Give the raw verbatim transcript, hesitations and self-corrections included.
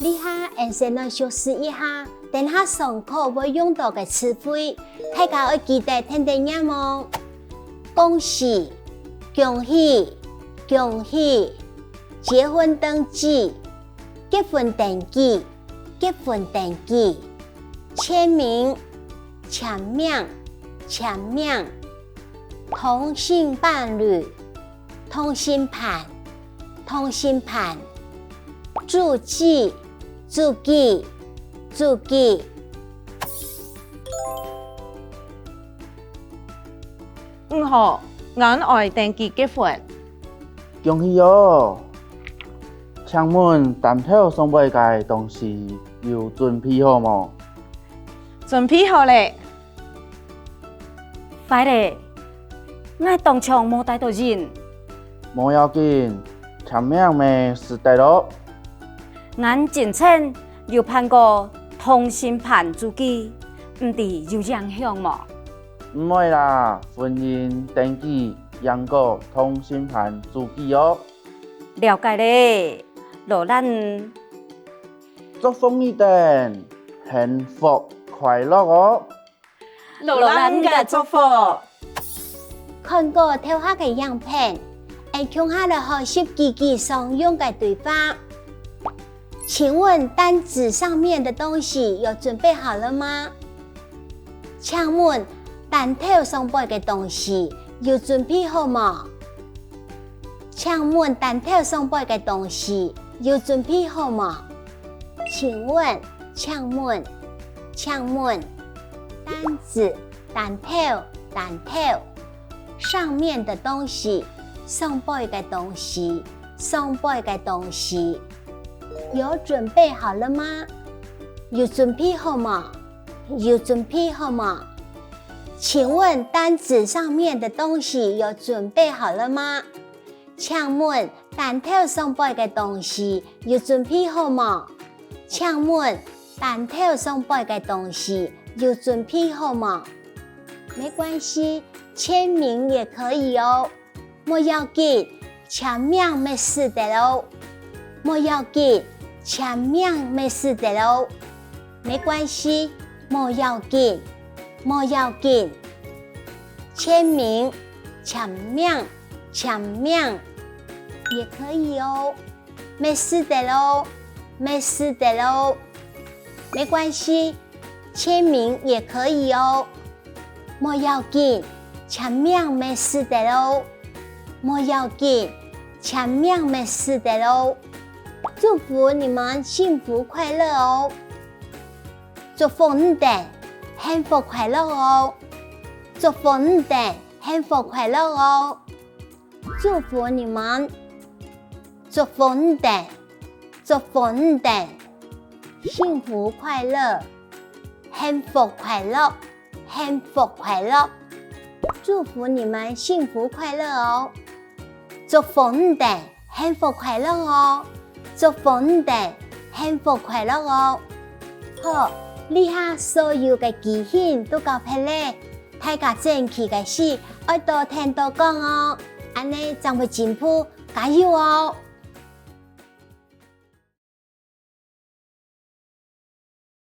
這下，𠊎等先來熟識一下，等下上課會用到个詞彙，大家愛記得跈等唸哦。恭喜，恭喜，恭喜！結婚登記，結婚登記，結婚登記！簽名，簽名，簽名！同性伴侶，同性伴，同性伴！註記，註記，註記！你好，𠊎愛登記結婚。恭喜哦！請問擔頭上背个東西有準備好無？準備好了。 壞了，𠊎當場無帶著印。無要緊，簽名乜使得哦。𠊎進前有辦過同性伴註記，毋知有影響無？毋會啦，婚姻登記贏過同性伴註記哦。了解了，勞瀝。祝福你等，幸福快樂哦！ 勞瀝你个祝福。看過頭下个影片，𠊎等共下來學習幾句常用个對話。請問單子上面的東西有準備好了嗎？請問擔頭上背个東西有準備好無？請問擔頭上背个東西有準備好無？ 請問，請問，請問，單子，擔頭，擔頭，上面的東西，上背个東西，上背个東西，有準備好了嗎？有準備好無？有準備好無？請問單子上面的東西有準備好了嗎？ 請問擔頭上背个東西有準備好無？請問擔頭上背个東西有準備好無？沒關係，簽名也可以哦。無要緊，簽名乜使得哦。無要緊，簽名乜使得哦。沒關係，無要緊，無要緊。簽名，簽名， 簽名，也可以哦。乜使得哦，乜使得哦。沒關係，簽名也可以哦。無要緊，簽名乜使得哦。無要緊，簽名乜使得哦。祝福你們幸福快樂哦。祝福你等，幸福快樂哦。祝福你等，幸福快樂哦。 祝福你們，祝福你等，祝福你等，幸福快樂，幸福快樂，幸福快樂。祝福你們幸福快樂哦！祝福你等，幸福快樂哦！祝福你等，幸福快樂哦！好，這下所有个句型都教忒了，大家轉去个時愛多聽多講哦，恁呢正會進步。 加油哦！